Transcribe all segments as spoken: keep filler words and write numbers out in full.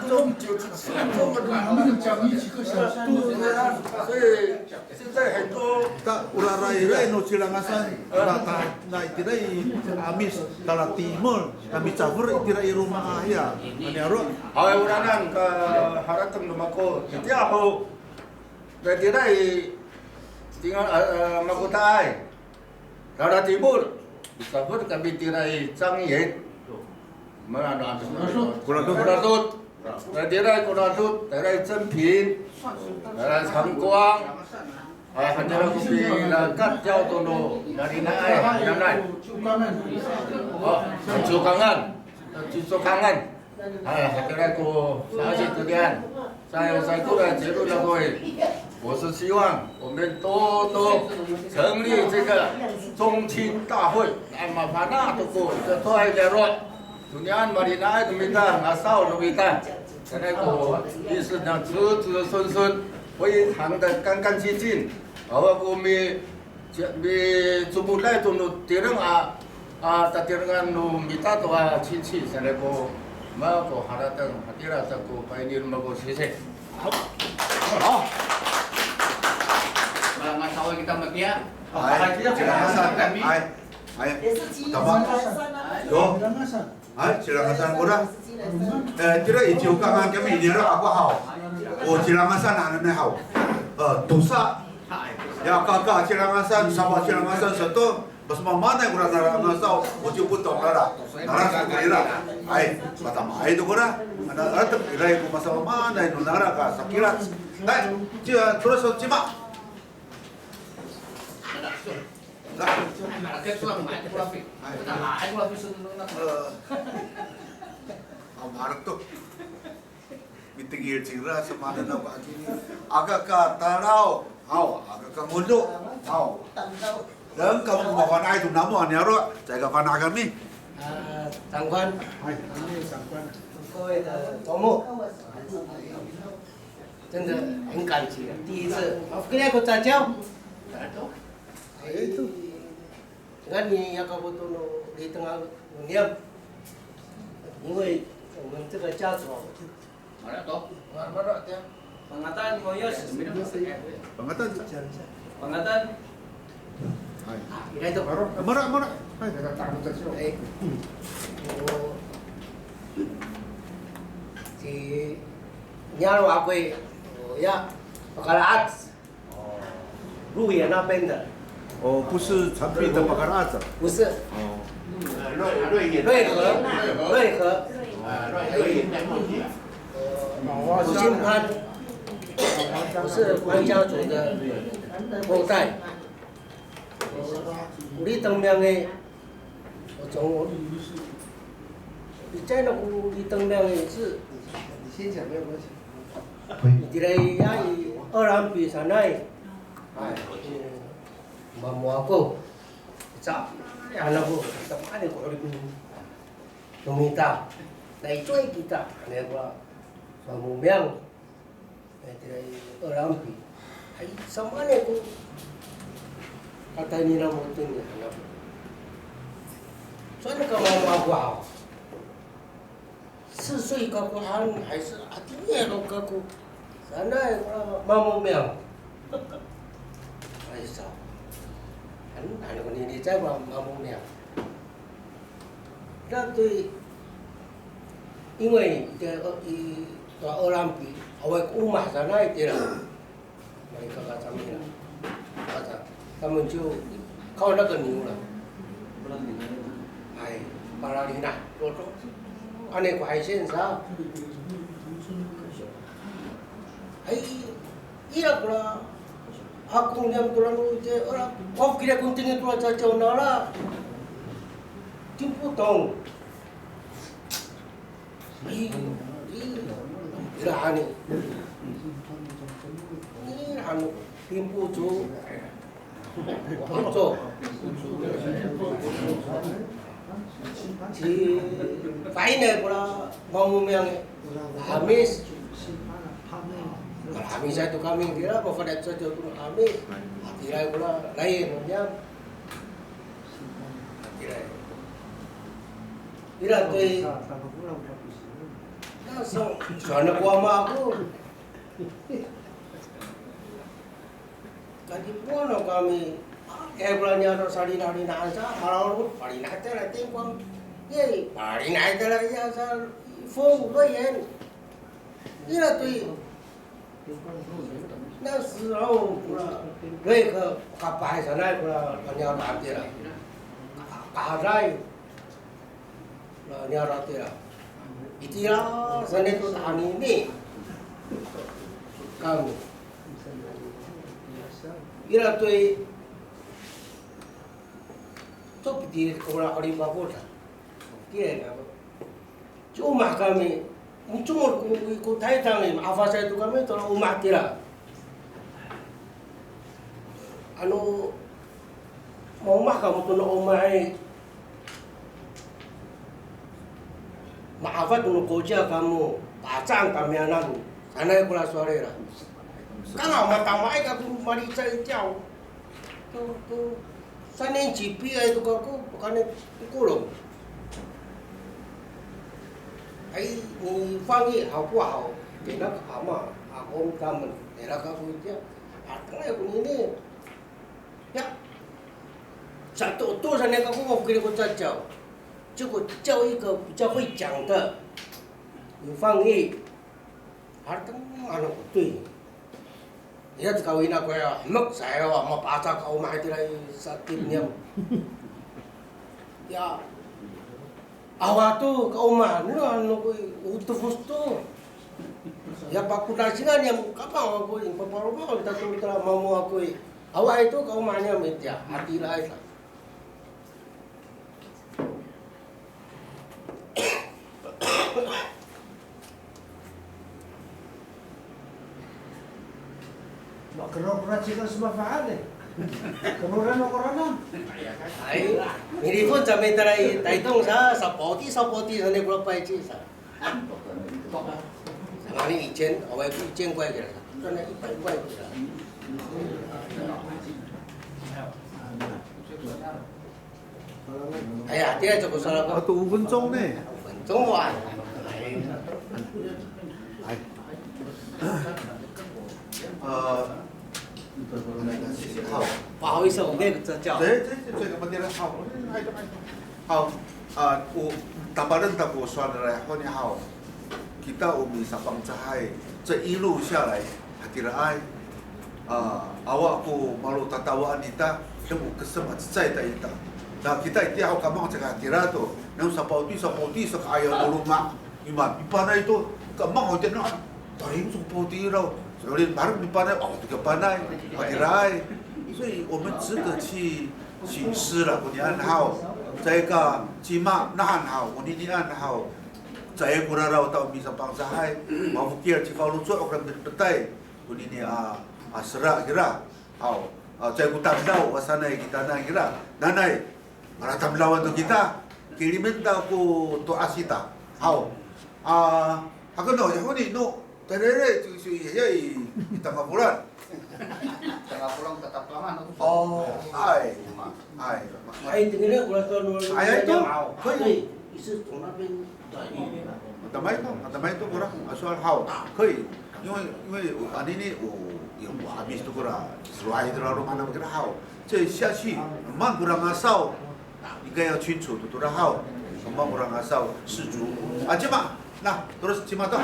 中午九十七分钟了。他们讲一几个小时都，所以现在很多 Ta, ora rayray no Cilangasan, na, ta, na itira i 'Amis, tala timol, na micafer itira i roma a hiya, a niyaro'. Awa oranan ka harateng no mako, itiya ho, na itira i, tingal, a, a, Makotaay. Tala timol, micafer kami tira i Cangyen. Mana ano, ano, Koradot. Koradot. Tira i Koradot, tira i Cenpin, tira i Cangkuang. Ay, hatira ko pirakat tiya to no, nalinaay, nanay. O, Cicokangan. Cicokangan. 哎，还跟那个啥子这样，在在过来结论了各位，我是希望我们多多成立这个宗亲大会，那么把那都过这对的了，中央嘛，你那个名单，那少的名单，在那个意思呢，子子孙孙非常的干干净净，然后我们 Ci, micomoday to no tireng a, a tatirengan no mita to a 亲戚 sanay ko, mako harateng, hatira sa ko paini no mako sisi. Haw. Haw. Malangasaw kita matiya. Hay, Cilangasan. Hay. Hay. Tama. Yo. Hay, Cilangasan kora. E, tira i Ciwkangan kami, nira ako haw. O Cilangasan hananay haw. E, tosa. Ya, kaka Cilangasan, sawa Cilangasan sato, masamaamaanay kora Cilangasaw, o Ciwpotong kora. Nara sa kora. Hay, matamaay to kora. Ana, ato, ira ko masamaamaanay no nara ka sakilac. Hay, ci, tora so cima. Nah. Nah. Nah, kato ang maay ko lafi. Ay. Nah, maay ko lafi sa nung na. Eh. Ang maharap to. Mitengil cira sa mana na ba kini. Aka ka talaw. Haw, aka ka ngodo. Haw. Dan kamo ko mafana'ay to namo, a niyaro', caay ka fana' kami. A, 长官. Hay, 长官. 各位的头目。 真的很感激啊，第一次。O fokiray ko caciyaw. Ay, ito. Dengan ni Yakaboto no Liteng a niyam. 因为我们这个家族啊。Pangatan ko yos. Pangatan. Pangatan. Hay. Ira to. Maro', maro', maro'. Hay. Hay. O, ci, niyaro' ako i, o, ya, Pakala'ac. Luya 那边的。哦，不是长滨的 Pakala'ac 啊。不是。哦。瑞和，瑞和。我姓潘，我是潘家族的后代。 Liteng miyang i, o, cong, o, i caay na ko Liteng miyang i, 是，你先讲，没有关系。Itira i, ya, i, 二郎鼻 sanay. Ay, mamo ako. Sa, ya, anak ko, sa, ano ko, 'orip no mita. Na icowaay kita, ano ko, mamo miyang. Ay, tira i, 二郎鼻. Ay, samaanay ko katayni namo to ni, anak. Saan ka mamo ako haw? 四岁 kako han, hay sa, hatiniay kako. Sanay, a, mamo miyang. Ay, sa. Han, ano ko nilicay, ma-, mamo miyang. 那对，因为这个，一，二郎鼻，awaay ko omah sanay tira. Mereka kacami la. Kata, 他们就靠那个牛了。哎，把那里拿，做做。Ano ko 海鲜 sa. Ay, ira kora, ako niyam tora no, ite, ora, o, kira ko tingin tora caciyaw nara. 听不懂。Ay, ira hani. Ira hani, 听不懂。 Oto. Ci, kainay kora mamo miyang i. Hamis. Hamisay to kami kira, mafana' sato to hamis. Hatiray kora, lain niyam. Hatiray. Ira to i, So, sowal ko ama ako. Kadipoan no kami, e, ko niyaro' salinalinaan sa, malawlo, palinay tira tingkwang. Ye, palinay tira iya sa, fong, loyen. Ira to i. 那时候，那个，kapah sanay ko niyaro' tira. Kahaday. Niyaro' tira. Itira, sanay to tahini. Kamo. Ira to i, to pitiri ko ra oli papoda. Tira ka. Ci omah kami. Micomod ko, ko taytang i, ma'afasay to kami, to omah tira. Ano, maomah kamo to no omah i, ma'afad no kociya kamo, pacang kamiyanan, sanay ko ra sowal ira. Kanga matamaay kako malicay itiya. To, to, 三年级毕业 to kako, pakayni to kolong. Ay, 你翻译好不好？给那个阿嬷、阿公他们，给那个回家。啊，当然有你呢。呀，想多多少年 kako 我给你个家教，结果教一个比较会讲的，有翻译。 Harateng ano ko to i. Iya to kawina ko ya, hemek sayo, mapacak ka omah itira i sa'etip niyam. Ya, awa to ka omah, nira ano ko i, o tefos to. Ya, pakonasingan niyam, kapang ako i, paparoma, tato tira mamo ako i. Awa ito ka omah niyam itiya, hatiraay sa. Makerokera cika sumafa'an e. Kerokera no korana. Ay, milifon sa mitala i Taytong sa, sapoti, sapoti sa ni kora payci sa. Sa ngani 一千, awaay ko 一千块 kira sa. Sa na 一百块 kira. Ay, hatira ko sowal ako. 啊，都五分钟呢。五分钟啊。哎。呃，好。不好意思，我没有这叫。这，这，这个问题了，好。好，啊，我，tapalen ta ko sowal nira i, honi haw. Kita o misaPangcahay, 这一路下来, hatiraay. A, awa ko malo tatawaan ita, deng o kesem a cecay ta ita. Na kita itiya ho kamang caka hatira to, nang sapawti, sapawti, saka ayaw no loma', ima, mipanay to, kamang ho itiya, na, taring so pawti iraw, so'elin, parang mipanay, awa to kapanay, hatiraay. 所以我们值得去醒思了, konian haw, caay ka cima, nahan haw, koninian haw, caay ko raraw ta o misaPangcahay, mafokil cifaloco' ko kami petay, konini a, a sera kira. Haw, a, caay ko tamdaw, a sanay kita na kira. Nanay, mala tamdawan to kita. Kilimen ta ko to'as ita. Haw. A, hakeno, ya honi, no, tarere, to, to, ya, ya, i, i Tangafolan. Tangafolan Katapangan, no. O, ay. Ay, ay, tengilen ko lato no, ay, ay, to. Hay. Hay, isa to na pin, hay. Matamay to, matamay to kora, a sowal haw. Hay. 因为, 因为, anini, o, yo, o 'amis to kora, sowal to laloma' kira haw. 这下去, maan kora ngasaw, 应该要清楚 to tora haw. Maan kora ngasaw, 氏族. A, cima, na, terus cima to.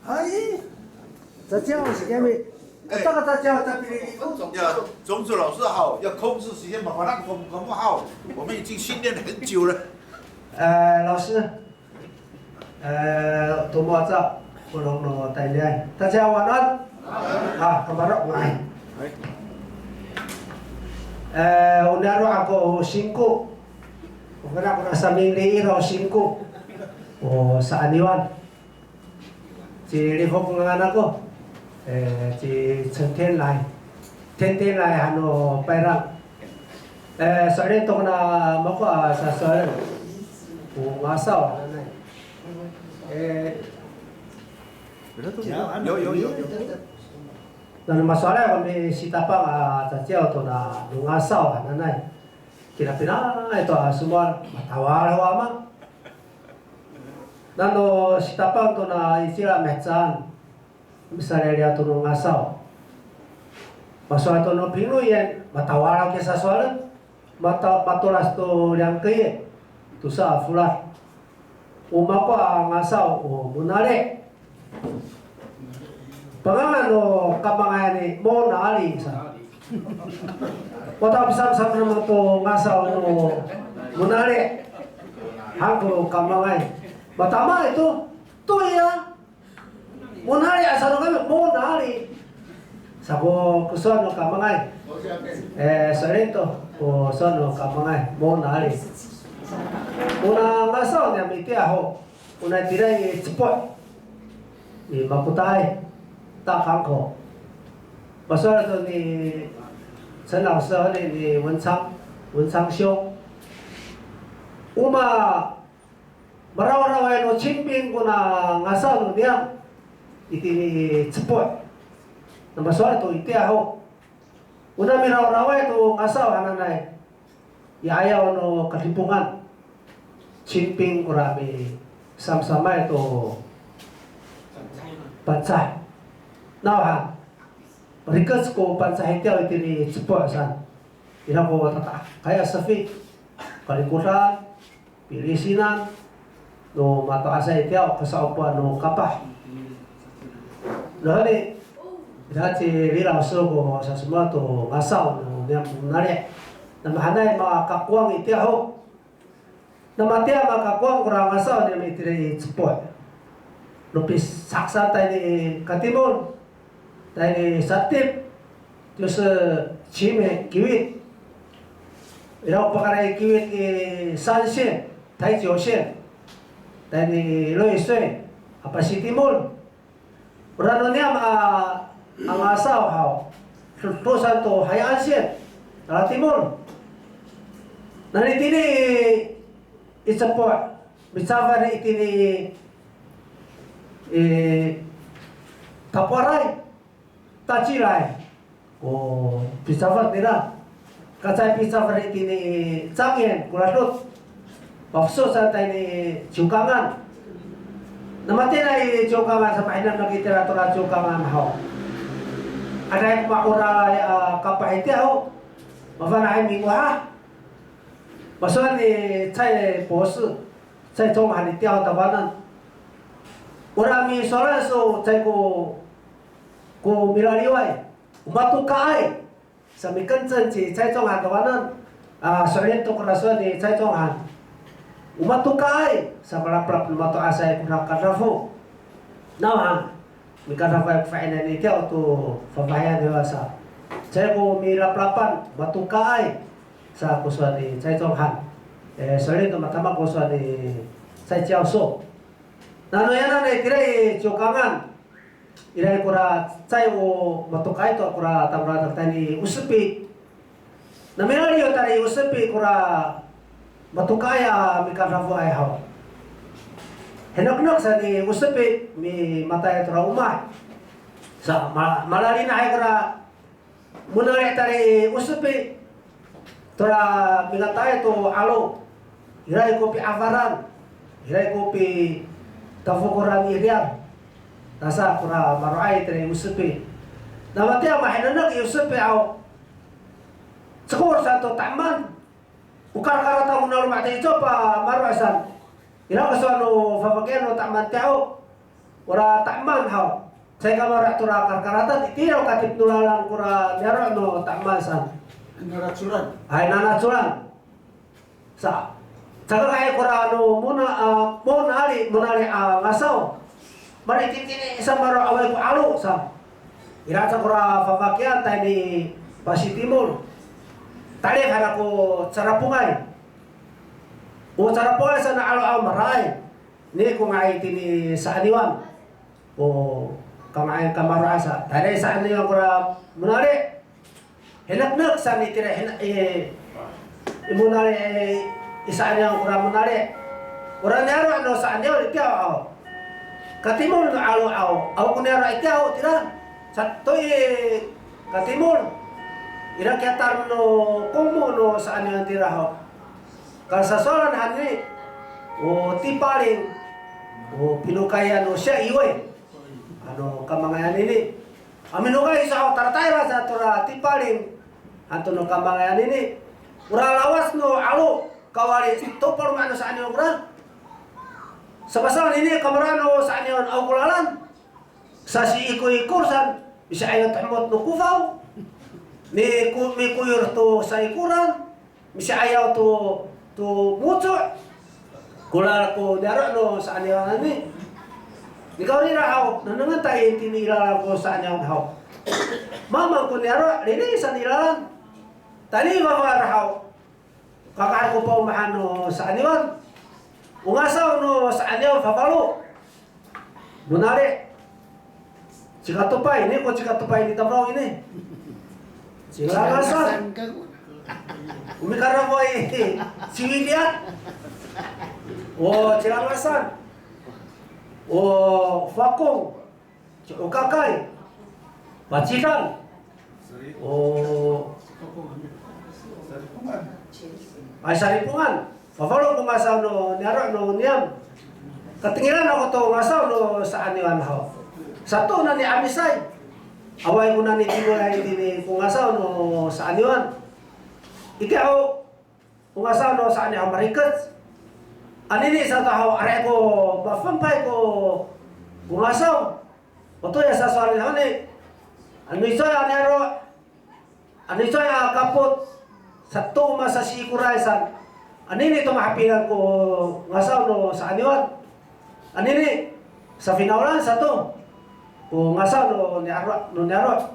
Hay. 这叫是因为，哎，这个这叫这比例。呀，种子老师好，要控制时间，麻烦那个科目好，我们已经训练了很久了。呃，老师， 呃, tomowac a polong no tayniay. 大家晚安. A, kamaro', nga'ay. E, o niyaro' ako o Singko. O kora, kora samingli ira o Singko. O Sa'aniwan. Ci Lifok ngangan ako. E, ci 陈天来. 天天来 han no Payrang. E, so'elin to kona mako a sasowalen. O ngasaw hananay. E, 有，有，有，有。Nano masowalay ko misitapang a caciyaw to na no ngasaw hananay. Kinapinaay to a somowal, matawal ho ama. Nano sitapang to na icila mihecaan, misaliyaliyaw to no ngasaw. Masowal to no pinoyen, matawal ho kiya sasowalen. Mata-, matolas to liyangkey, tosa a folad. O mako a ngasaw o Monali'. Pangangan no kamangay ni Monali' sa. Wata pisamsam namo to ngasaw no Monali' han ko kamangay. Matama ito, to iya. Monali' asa no kami, Monali'. Sa ko, ko sowal no kamangay. E, so'elin to, ko sowal no kamangay, Monali'. Ona ngasaw niyam itiya ho, ona itira i Cepo'. I Makota'ay, ta kangko. Masowal to ni 陈老师 ni, ni 文昌, 文昌兄. Oma mararaway no Cingping kona ngasaw no niyam itini i Cepo'. Na masowal to itiya ho. Ona miraraway to ngasaw hananay i 'ayaw no Kadipongan. Cingping kora misamsamay to Pangcah. Nawhan, rikec ko Pangcah itiya ho itini i Cepo' san. Ira ko tata'akay a sefi, kalikodan, pilisinan no mato'asay itiya ho, kasa'opoan no kapah. Nawhani, ira ci Lilaw so ko sasomowal to ngasaw no niyam Monali'. Na mahaenay makakowang itiya ho. Na matiya makakowang kora ngasaw niyam itira i Cepo'. No pisaksan tayni i katimol, tayni i satip, 就是奇美 kiwit. Ira ko pakayra i kiwit i 山线, 台九线, tayni i 瑞穗, a pasitimol. Ora no niyam a, a ngasaw haw, to saan to 海岸线, talatimol. Nani tini i Cepo', micafar itini i Tapowaray, Tacilay. O picafar nira. Kacay picafar itini i Cangin, Koladot. Pafeso' saan tayni i Ciwkangan. Na matiya i Ciwkangan sa, mahinang naki tira tora Ciwkangan haw. Adihayay ko ma'oralay a kapah itiya ho. Mafana'ay mingohah. Masowal ni 蔡博士, 蔡中涵 itiya ho takowanan. Ora misowalan so caay ko, ko milaliway. O matokaay sa, mikencen ci 蔡中涵 takowanan. A, so'elin to kora sowal ni 蔡中涵. O matokaay sa, malaplap no mato'asay kora kadafo. Nawhan, mikadafoay ko fa'inay itiya ho to fafahiyan hiya sa. Caay ko milaplapan, matokaay sa ko sowal ni 蔡中涵. E, so'elin to matama ko sowal ni 蔡教授. Nano yanan itira i Ciwkangan. Ira kora caay o matokaay to kora tamdaw tayni i Osepi. Na milaliw tayni i Osepi kora matokaay a mikadafoay haw. Hineknek sa ni Osepi, mimatay tora omah. Sa ma-, malalinahay kora Monali' tayni i Osepi, tora mingata'ay to 'alo, iray ko pi'afaran, iray ko pitafokoran i riyar. Tasa kora maro'ay tayni i Osepi. Na matiya mahineknek i Osepi aw, cekol sa to ta'eman. O karakaratan kona loma' tayni i cowa pamaro' san. Ira ko sowal no fafakiyan no ta'eman tiya ho. Ora ta'eman haw. Caay ka maro' tora karakaratan, itiya ho katip no lalan kora niyaro' no ta'eman san. Nanacolan. Hay, nanacolan. Sa, caka kay kora no Mona, a, Monali', Monali', a, ngasaw. Malititini sa maro' awaay ko 'alo sa. Ira sa kora fafakiyan tayni pasitimol. Talif han ko Carapongay. O Carapongay sa na 'alo aw maraay. Ni ko nga'ay tini Sa'aniwan. O kanga'ay kamaro'ay sa. Tayni Sa'aniwan kora Monali'. Hineknek sa ni tira hine-, i, i Monali', i, i Sa'aniwan kora Monali'. Ora niyaro' no Sa'aniwan itiya aw. Katimol no 'alo aw. Aw ko niyaro' itiya aw tira. Sato i katimol, ira kiyatar no komo no saan niyan tira haw. Kasasowalan han ni, o Tipaling, o pinokayan no siya iway. Ano kamangayan ini. A minokay sa haw, taratayra sa tora Tipaling, han to no kamangayan ini. Ora lawac no 'alo, kawali to paloma' no saan niyan kora. Sapasaw nini kamaraan no saan niyan aw ko lalan. Sasiikoikor san, misi'ayaw to hemot no kofaw. Miku-, mikoyor to saikoran, misi'ayaw to, to moco'. Kora ko niyaro' no saan niyan ni. Nikawrira haw, nengnengen ta itini i lalan ko saan niyan haw. Mamang ko niyaro', lini saan i lalan. Tayni fafa'ed haw. Kakahad ko paomahan no saan niyan. O ngasaw no saan niyan fafalo. Monali'. Cikatopay, ini ko cikatopay ni tamdaw ini. Cilangasan. O mikarafoay, Ciwidiyaan. O Cilangasan. O Fakong. Ci Okakay, Pacidal, o Saripongan. Ay, Saripongan. Fafalo ko ngasaw no niyaro' no niyam. Katengilan ako to ngasaw no saan niyan haw. Sato nani 'amisay. Awaay ko nani kimolay itini ko ngasaw no saan niyan. Itiya ho, ko ngasaw no saan niyan haw marikec. Anini sato haw, aray ko mafempay ko, ko ngasaw. Oto ya sasowal ni honi. Ano icowa a niyaro', ano icowa a kapot, sato masasiikoray san. Anini to mahapilan ko ngasaw no saan niyan. Anini, safinawlan sato ko ngasaw no niyaro', no niyaro'.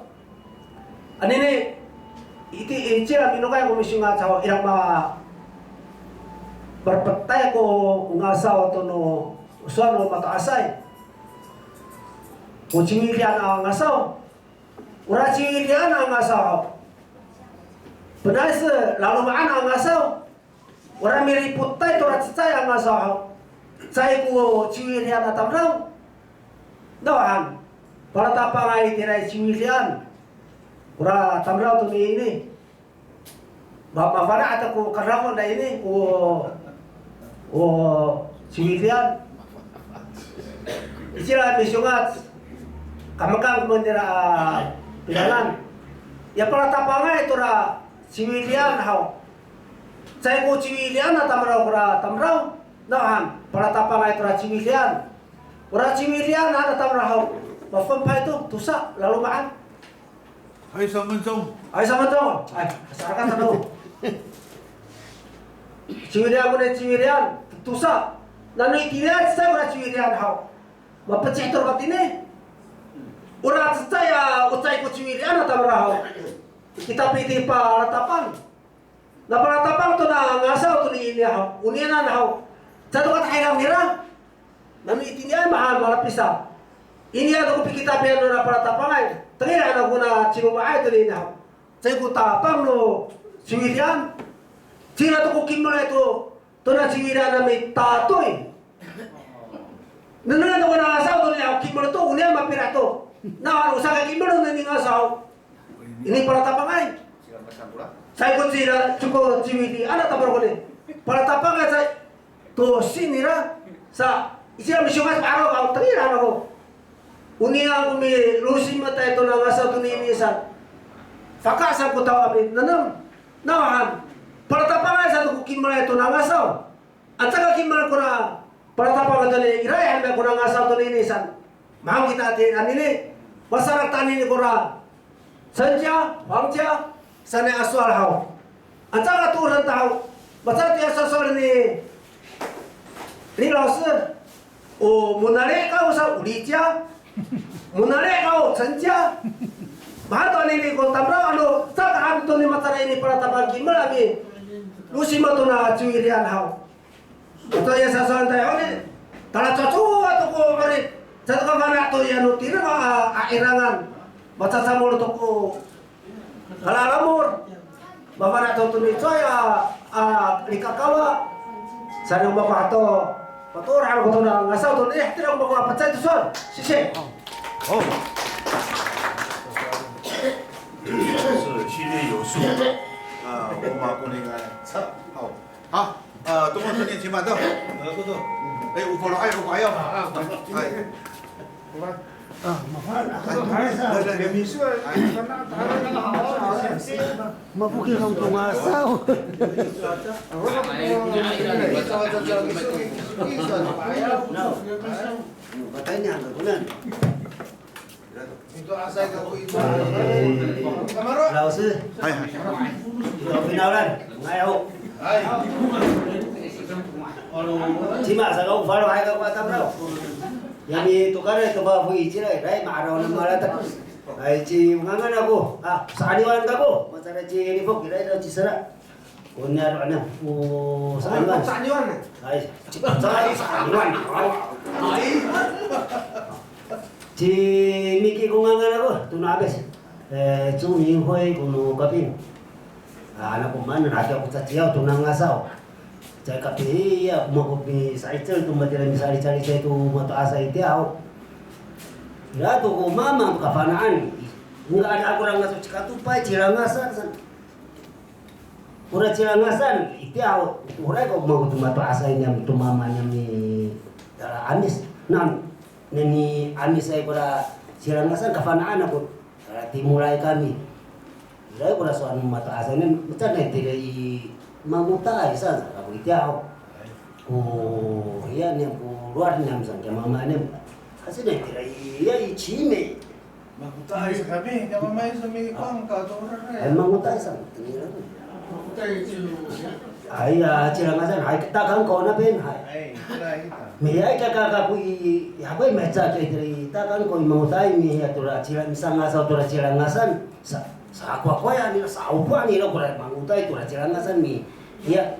Anini, iti, icila minokay ko misiyongac haw, ira ma, marepetay ko ngasaw to no sowal no mato'asay. O Ciwidiyaan a ngasaw. Ora Ciwidiyaan a ngasaw haw. Pinaay sa laloma'an a ngasaw. Ora miripotay tora cecay a ngasaw haw. Caay ko Ciwidiyaan a tamdaw. Nawhan, palatapangay tira i Ciwidiyaan. Ora tamdaw to ni ini. Ma, mafana' to ko kadafo na ini, o, o Ciwidiyaan. Icila misiyongac, kamekang ko nira a pinangan. Ya palatapangay tora Ciwidiyaan haw. Caay ko Ciwidiyaan a tamdaw kora tamdaw. Nawhan, palatapangay tora Ciwidiyaan. Ora Ciwidiyaan a tamdaw haw. Mafempay to, tosa, laloma'an. Hay, Samantong. Hay, Samantong. Hay, sarakat ano. Ciwidiyaan ko ni Ciwidiyaan, tosa. Nano itini a cecay ora Ciwidiyaan haw. Mapecih to ora matini. Ora cecay a, o caay ko Ciwidiyaan a tamdaw haw. Kita piti palatapang. Na palatapang to na ngasaw to ni ini haw, o niyanan haw. Caay to katahidang nira. Nano itiniay mahaen malapisa. Iniya to ko pikitapian nona palatapangay. Tengil han ako na ciloma'ay to ni ini haw. Caay ko tapang no Ciwidiyaan. Cira to ko kimelay to, to na Ciwidiyaan a mitatoy. Nengneng to ko na ngasaw to niya, kimel to, o niya mapira to. Na, ano sa ka kimel no ni ngasaw. Ini palatapangay. Caay ko cira, caay ko Ciwidiyaan a tamdaw ko ni. Palatapangay sa, to sinira. Sa, icila misiyongac pa'araw, aw, tengil han ako. O niya ko milosimet to na ngasaw to ni ini san. Faka sa ko taw a minengneng. Nawhan, palatapangay sa to ko kimelay to na ngasaw. Anca ka kimel kora palatapang to ni, iraay han kora ngasaw to ni ini san. Mahaen kita ati anini. Masarak ta anini kora 陈家、黄家 sanay a sowal haw. Anca ka tooren ta haw. Maca tiya sasowal ni, ni 老师. O Monali' ka o sa, o 李家. Monali' ka o 陈家. Mahaen to anini ko tamdaw ano, saka han to ni matalay ni palatapang kimel a milosimet to na Ciwidiyaan haw. Ato ya sasowal tayo ni, talacowacowa to ko 'orip, caay to kafana' to ya no tireng a, a 'irangan, macacamol to ko kalalamol, mafana' to to ni cowa a, a, likakawa, sa no mako hato, patoor han ko to na ngasaw to ni, hatira ko mako a pacay to sowal, sisi. 啊，我马公林啊，操，好，好，呃，东方青年请慢走。哎，我不了，哎，我不要。哎。Mafokil han to ngasaw. Laosi. Hay, hay. Ito finawlan, nga'ay ho. Cima sa ko falohay kako a tamdaw. Ya mitokaray to fafo i cila, ray ma'araw no malatek. Ay, ci ngangan ako. A, Sa'aniwan kako. Maca ci Lifok, ira ira ci Sera. Ko niyaro' niyam, o Sa'aniwan. Sa'aniwan. Ay, ci, Sa'aniwan. Ci Miki ko ngangan ako, to no Abis. E, 朱明辉 ko no Kaping. A, anak ko maan, laki ako caciyaw to no ngasaw. Caay kapihiya ko mako misa'icel to matira misalicalicay to mato'asay itiya ho. Ira to ko mamang to kafana'an. Nga ada ako ra ngasaw, cikatopay, Cilangasan san. Ora Cilangasan itiya ho, ora ko mako to mato'asay niyam to mama niyam ni, a, Amis. Nani, nani Amisay kora Cilangasan kafana'an ako. Tara timolay kami. Ira kora sowal no mato'asay niyam, maca nai tira i Mangotay san, kako itiya ho. Ko, iya niyam ko lowad niyam san, kiya mama niyam. Kasi nai tira i, iya i Cimi. Mangotay sa kami, kaya mamay sa mi pangka to ora. Ay, Mangotay sa, tengil ako. Ay, a, Cilangasan, hay, Takan ko na pin, hay. Ay, ira ita. Miyay ka, ka, kako i, ya, ko i, maca ka itira i Takan ko i Mangotay, miya tora Cila, misangasaw tora Cilangasan. Sa, sa, kwa, kwa, ya, nira sa, o, kwa, nira, kora Mangotay, tora Cilangasan, mi, iya.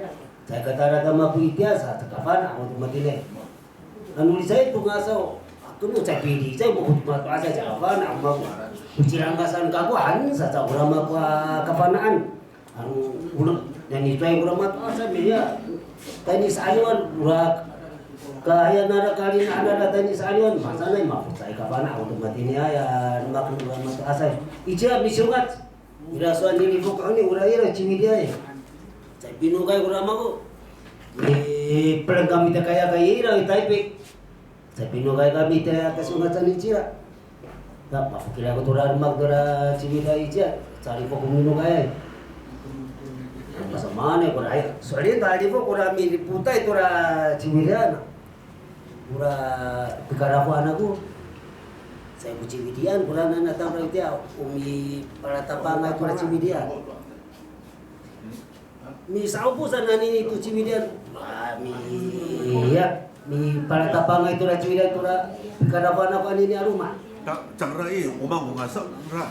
Caay katara kama ko itiya sa, caka fana' ako to matini. Ano licay to ngasaw, ako no caay pilicay mako to mato'asay, caka fana' ako mako. O Cilangasan kako han sa, ca ora mako a kafana'an. Ano, ora, nani caay ora mato'asay miya. Tayni Sa'aniwan, ora, kahiya nara kalina nara tayni Sa'aniwan, masanay mako caay kafana' ako to matini aya, mako ora mato'asay. Iciya misiyongac. Ira sowal ni Lifok honi, ora ira Ciwidiay. Caay pinokay kora mako. Mipeleng kami ta kayakay ira i Taypi. Caay pinokay kami ta kasiyongacan iciya. Na, mafokil ako tora demak tora Ciwidiay iciya. Caay Lifok ko minokay. Masamaan kora ay. Sowal ni ta Lifok kora milipotay tora Ciwidiay. Kora pikarafoan ako. Caay ko Ciwidian, kora nana tamdaw itiya, o mipalatapangay kora Ciwidian. Misa'opo sa nanini to Ciwidian. A, mi, ya, mipalatapangay tora Ciwidian, kora pikarafoan ako anini a loma'. Ta, cangra i, o maan ko ngasaw, ra.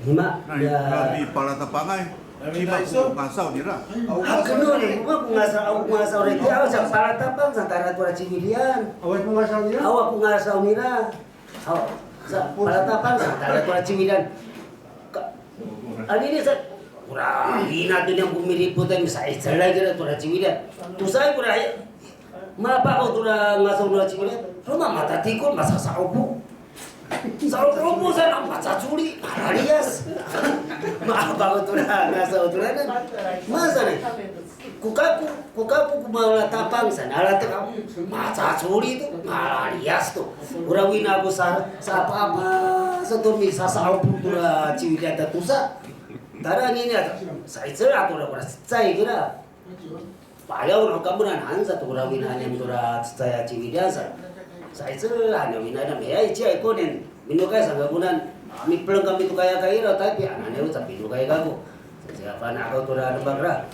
Hima, na, ya. Nani palatapangay. Hima ko ngasaw nira. Hakeno ni, o maan ko ngasaw, o ngasaw ray, tiya, o sa palatapang sa tara tora Ciwidian. Awa ko ngasaw nira. Awa ko ngasaw nira. Awa, sa palatapang sa tara tora Ciwidian. Ka, anini sa, kora ina to niyam ko milipotay, misa'icel kira tora Ciwidian. Tosaay kora, mapa'o tora ngasaw nora Ciwidian. Roma matatikor, masasa'opo. Sa'opo'opo sa, a, macacoli, malaliyas. Mapa'o tora ngasaw toranan. Masanay. Ko kako, ko kako ko malatapang sa, nalatek ako. Macacoli to, malaliyas to. Ora wina ako sa, sapapa, sato misasa'opo tora Ciwidian tatosa. Tara nini ato, sa'icel ato ra kora cecay kira. Pa'ayaw no kamoran han sa to kora wina niyam tora cecay a Ciwidian sa. Sa'icel han no wina niyam, ya, iciya i konen. Minokay sa kamoran. A, mipeleng kami to kayakay ira, Taypi, ananay o caay pinokay kako. Sa, sa fana' ako tora demak ra.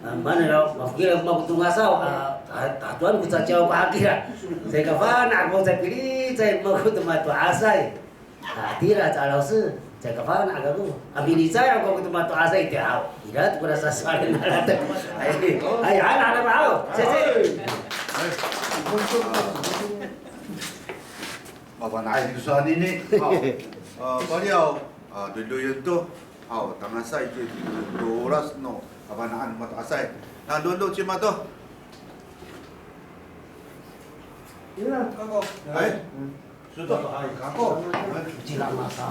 A, mana ra, mafokil ako mako to ngasaw. A, a, tatoan ko caciyaw ko hakira. Sa kafana' ako, caay pilicay mako to mato'asay. A, tira, ca 老师, caay kafana' kako. A, milicay ako to mato'asay itiya haw. Ira to kora sasowalen a latek. Ay, ay, hana, hana, haw. Sesi. Mafana'ay ko sowal anini. Haw. A, paliyaw, a, dodoyen to. Haw, tangasa i to, tolas no kafana'an mato'asay. Na, dodo cima to. Ira, kako. Ay. Cilangasan.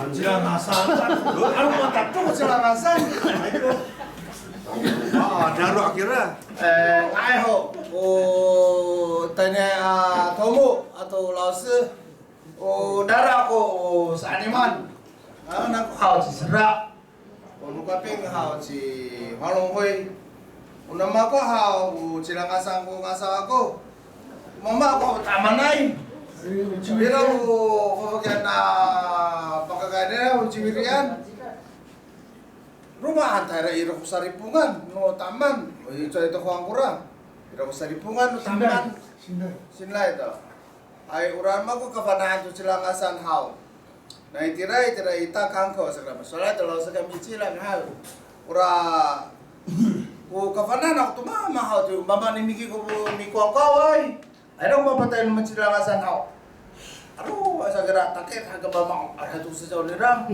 Cilangasan. Ano matato ko Cilangasan? A, daro' kira. E, nga'ay ho. O tayni a tomo ato 老师. O daro' ko o sa'animan. A, nako haw ci Sera. O no Kaping haw ci Falonghoy. O no mako haw o Cilangasan ko ngasaw ako. Mama ko tamanay. Ira ko fafakiyan a pakakayan nira o Ciwirian. Roma han tayra ira ko saripongan no taman. O icowa to ko angkora. Ira ko saripongan no taman. Sinlay. Sinlay to. Ay, ora mako kafana'an to Cilangasan haw. Na itira, itira i takangko, saka masolay to 老师 kami Cilang haw. Ora, ko kafana'an ako to mama haw, to mama ni Miki ko Mikoang kaway. Ay, no mapatay no Cilangasan haw. Aro, asa kira takit, haga mama, ay, to sa nira.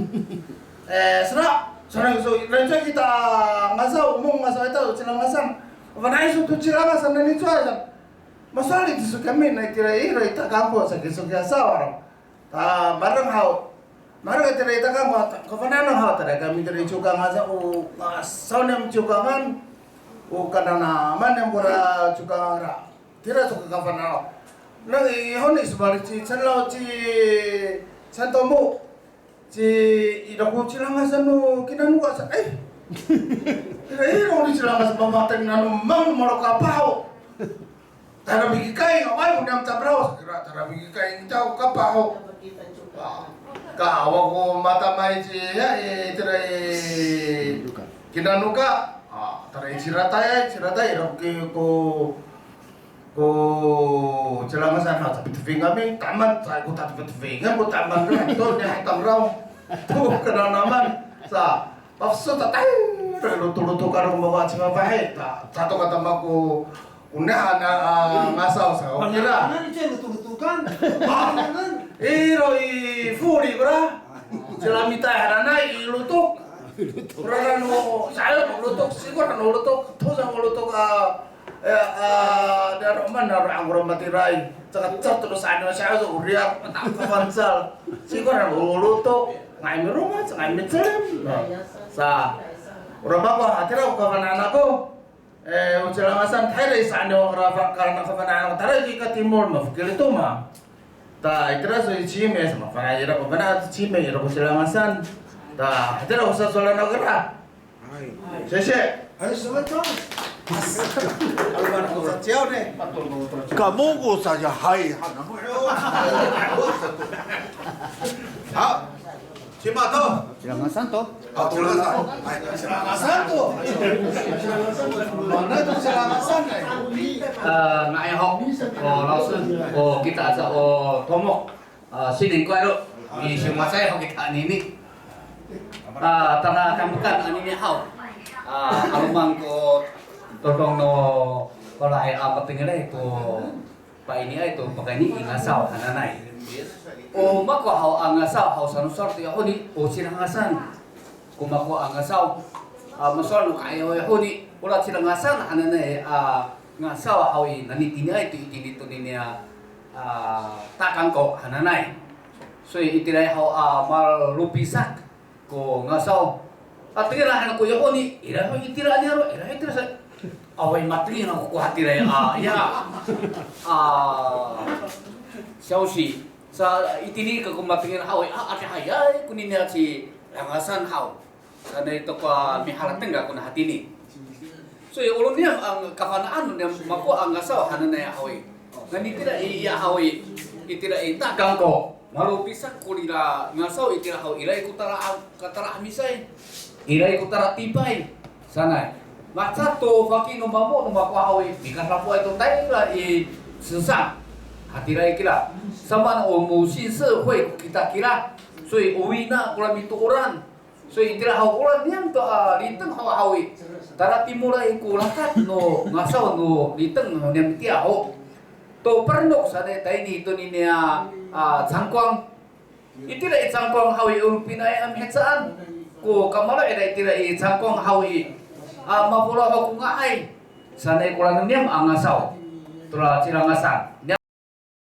E, Sera, Sera, so, raja kita ngasaw, omong ngasaw ita, Cilangasan. Kafana'an iso to Cilangasan, nani cowa sa. Masolay to so kami, na itira ira i takangko, saki so kiyasaw, aro. Ta, mareng haw. Mareng itira i takangko, kafana'an haw, tayra kami tayra i Ciwkangan sa, o, a, saw niyam Ciwkangan, o, kananaman niyam kora Ciwkangan ra. Tira so kafana'an haw. Nang i, honi, sabali ci, Canlaw ci, Cantomo. Ci, ira ko Cilangasan no kinanoka sa, e. Ira, ira ko Cilangasan pamatay nano mang malo kapah. Tayra mikikay, awaay ko niyam tamdaw, kira tayra mikikay kita ko kapah. A, ka, awa ko matamay ci, ya, i, tira i, kinanoka. A, tayra i Ciratay, Ciratay, ira ko, ko Cilangasan haw, tapiteping kami, taman, sa ko tatapitepingan ko taman, to, niya tamdaw. To, kananaman, sa, Mafeso tatay, lotolotok karo mako a cimafahi, ta, cato ka tama ko, ko niya a, a, ngasaw sa, o kira. Pangangan i, cay lotolotokan. A, pangangan. Iro i foli kora. Cila mitay hananay i lotok. Kora no, sayo no lotok, sikor no lotok, to sa no lotok, a, e, a, daro man, daro angkor matiraay. Caka, caka to sa no, sayo so, o riyar, mata, kafansal. Sikor no lotok. Nga'ay mirongac, nga'ay micelem. Sa, ora mako, hatira ko kafana'an ako. E, o Cilangasan, tayra i saan yo, ora fa-, karana kafana'an ako, tayra i katimol, mafokil to ma. Ta, itira so i Cime, sa mafana'ay ira ko fana'an to Cime, ira ko Cilangasan. Ta, hatira ko sasowalan ako ira. Hay. Siyasiya. Hay, sowal to. Kamo ko saja, hay. Ha? Cima to? Cilangasan to. A, Cilangasan. Hay, Cilangasan to. Mana to Cilangasan, hay? A, nga'ay ho. O, 老师, o, kita sa, o, tomok. A, 新年快乐. Misiyongasay ho kita anini. A, tala kamkan anini haw. A, 'aloman ko todong no, kolahay a matengilay ko painiay to pakayni i ngasaw hananay. O mako haw a ngasaw haw sano sowal to i honi, o Cilangasan ko mako a ngasaw. A, masowal no ka'ayaw i honi, ora Cilangasan hananay a ngasaw haw i, nani tiniay to itini tonini a, a, takangko hananay. So itiraay haw a malopisak ko ngasaw. A, tengil han ako i honi, ira ho itira niyaro', ira ho itira sa. Awaay matengil ako ko hatiraay a, ya. A, 消息. Sa itini kako matengil haw i, a, adihayay konini a Cilangasan haw. Sanay to ko miharateng kako na hatini. So, ya, olo niyam a kafana'an niyam mako a ngasaw hananay haw i. Nani tira i, iya haw i, itira i takangko. Malopisak korira ngasaw itira haw i, iraay ko tala a, katala a misay. Iraay ko tala tipay. Sanay. Maca to faki no mamo no mako haw i, mikasapoay to tayra i sesang. Hatiraay kira. Samaan o 母系社会 ko kita kira. So, o wina kora mitooran. So, itira haw kora niyam to a liteng haw haw i. Tala timolay ko rakat no ngasaw no liteng no niyam itiya ho. To Parenok sanay tayni tonini a, a, Cangkowang. Itira i Cangkowang haw i, o pinaay a mihecaan ko kamaro' ira itira i Cangkowang haw i. A, mafolaw ho ko nga'ay. Sanay kora no niyam a ngasaw. Tora Cilangasan.